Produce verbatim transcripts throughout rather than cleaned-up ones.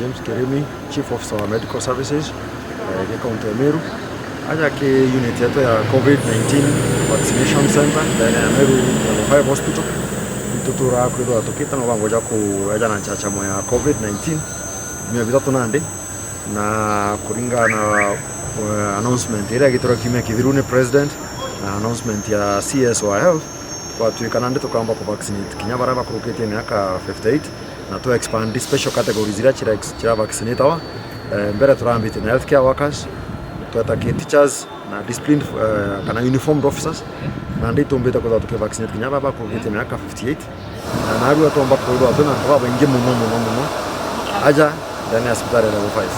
James Kirimi, Chief Officer wa Medical Services, eh, gi county ya Meru. Aja ki unit yetu ya covid nineteen vaccination center ndene ya Meru Level five Hospital. Nituturaa kwithirwa tukite na mubango jwa kueja na nchachamo ya covid nineteen mia bithatu nandi, na kuringana na, eh, announcement iria igitirwe kiumia kithiru ni president na announcement ya C S wa health, twatuika nandi tukamba ku vaccinate kinya baria bakurukitie miaka fifty-eight, na twa expand special categories iria cira ex-, cira vaccinate awa. Eh, mbere turambite na healthcare workers, tweta ki teachers na disciplined, eh, kana uniformed officers, nandi itumbite kwithirwa tuki vaccinate kinya baria bakurukitie miaka fifty-eight, na narua twomba kwithirwa twina antu babaingi muno, muno, muno aja ndene ya cibitari ya level five.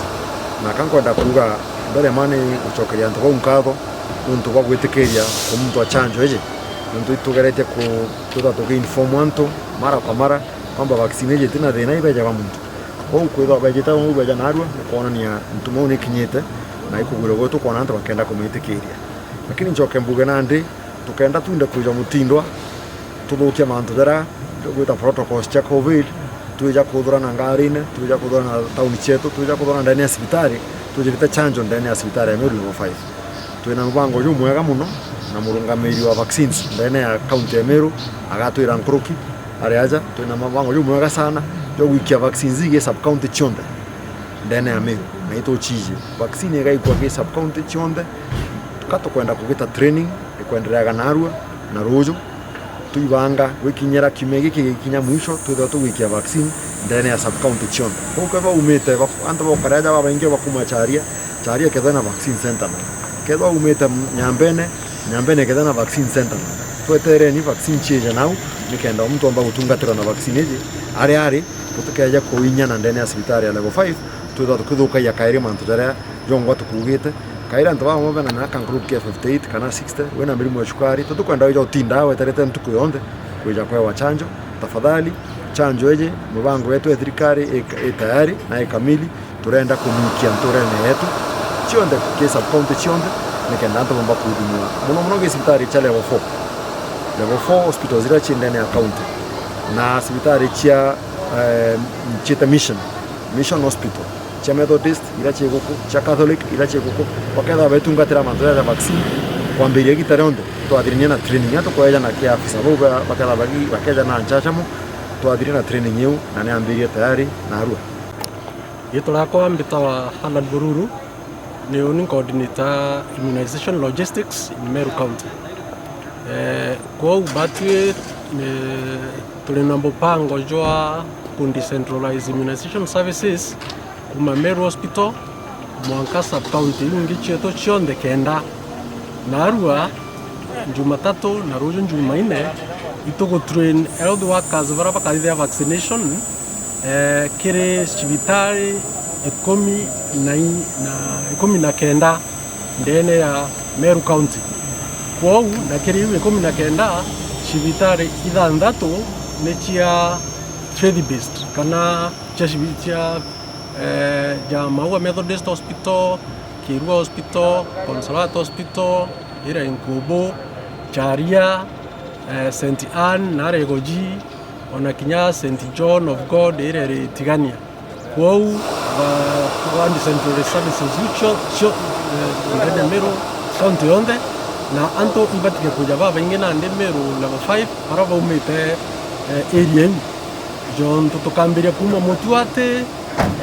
Na ka nkwenda kuuga, mbere ma ni gucokeria antu bau nkatho niuntu bwa gwitikiria kumuntwa chanjo iji, niuntu itugeretie ku-, kwithirwa tuki inform antu mara kwa mara kwamba vaccine iji itina thina, ibejaga muntu. Kwou kwithirwa bejite bamwe beja narua ni kwonania ntumo iu ni ikinyite na ikugwirwa gwetu kwona antu bakenda kumitikiria. Lakini ncoke mbuge nandi, tukenda twinde kwija mutindwa tuthukia mantu jaria gwita protocols cia covid, twija kuthurana ngarine, twija kuthurana tauni cietu, twija kuthurana ndene ya cibitari, twijirite chanjo ndene ya cibitari ya Meru Level five. Twina mubango jumwega muno na murungamiri wa vaccines ndene ya county ya Meru agatwira nkuruki ari aja. Twina mubango jumwega sana jwa gwikia vaccines igi sub county cionthe ndene ya Meru, na ituchiji vaccine igaikwa gi sub county cionthe. Ka tukwenda kugita training ikwendereaga narua na ruju, twibanga gwikinyira kiumia giki gikinya mwisho, twithirwa tugwikia vaccine ndene ya sub county cionthe. Kwou kethirwa umite bak-, antu bokare aja babaingi bakuma Charia, Charia kethirwa na vaccine center nayo. Kethirwa umite Nyambene, Nyambene kethirwa na vaccine center nayo. Twetereni vaccine ciije nau, nikenda muntu omba gutungatirwa na vaccine iji aria ari, gutikeje kuinyana ndene ya cibitari ya level five, twithirwa tukithukagia kairi mantu jaria jongwa tukugite. Kairi antu bamwe bena miaka nkuruki ya fifty-eight kana sixty, wina mirimu ya cukari, tutikwenda wija utinda weterete ntuku yonthe kwija kwewa chanjo. Tafadhali, chanjo iji, mibango yetu ya thirikari i, i tayari na i kamili. Turenda kumikia nturene yetu cionthe, ki sub county cionthe, nikenda antu bomba kuthimwa, muno muno gi cibitari cia level four, level four hospitals iria ci ndene ya county, na cibitari cia, eh, ciite mission, mission hospital, cia Methodist iria ci guku, cia Catholic iria ci guku, bakethirwa betungatira mantu jaja vaccine kwambiria igita rionthe. Twathirania na training iria tukweja na ki afisa bau ba-, bakethirwa bagi-, bakeja na nchachamo, twathire na training iu na niambirie tayari narua. Riitwa riakwa mbitawa Alan Bururu, ni uni coordinator immunization logistics in Meru County. Eh, kwou batwi, eh, turi na mupango jwa ku decentralize immunization services kuma Meru Hospital mwanka sub county iu ingi cietu cionthe kenda. Narua Jumatatu na ruju Jumaine, itugu train health workers baria bakathithia vaccination, eh, kiri cibitari ikumi na i-, na, ikumi na kenda ndene ya Meru County. Kwou, na kiri iu ikumi na kenda, cibitari ithanthatu ni cia faith based, kana cia cibi-, cia, eh, ja Maua Methodist Hospital, Kirua Hospital, Consolata Hospital, iria Inkubu, Charia, eh, Saint Anne na Regoji, ona kinya Saint John of God iria iri Tigania. Kwou, ba, ba decentralized services iu cio, cio, eh, ndene Meru county yonthe, na antu ibatige kuja babaingi nandi Meru level five, baria baumite, eh, area iu. Jontu tukambiria kuma Mutuati,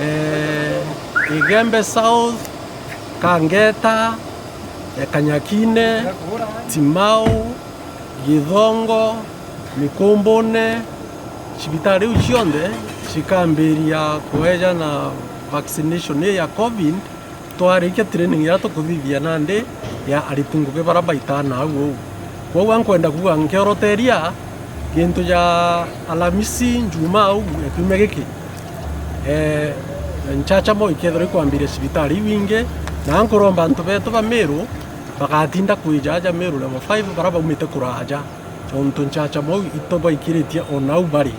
eh, Igembe South, Kangeta, eh, Kanyakine, Timau, Githongo, Mikumbune, cibitari iu cionthe cikambiria kueja na vaccination ii ya covid, twarikia training iria tukuthithia nandi ya ariti ngugi baria baitaa na au uu. Kwou ankwenda kuuga nkioroteria gintu ja Alamisi, Njumaa au ya kiumia giki, eh, nchachamo ikethirwa ikwambiria cibitari iu ingi, na ankuromba antu betu ba Meru bagatinda kwija aja Meru level five baria baumite kuraaja, jontu nchachamo iu itubaikiritie o nau bari.